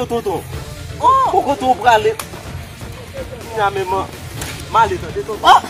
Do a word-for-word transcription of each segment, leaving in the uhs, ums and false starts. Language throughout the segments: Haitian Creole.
Alo, tonton. Oh! Pou kote w prale? Kounya menm, m ale tande, tonton. Oh!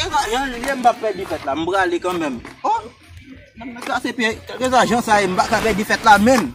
Kèk ajan li ye, m p ap pèdi fèt la, m prale kanmenm. Oh! Nan kase pye, kèk ajan sa ye, m pa ka pèdi fèt la menm.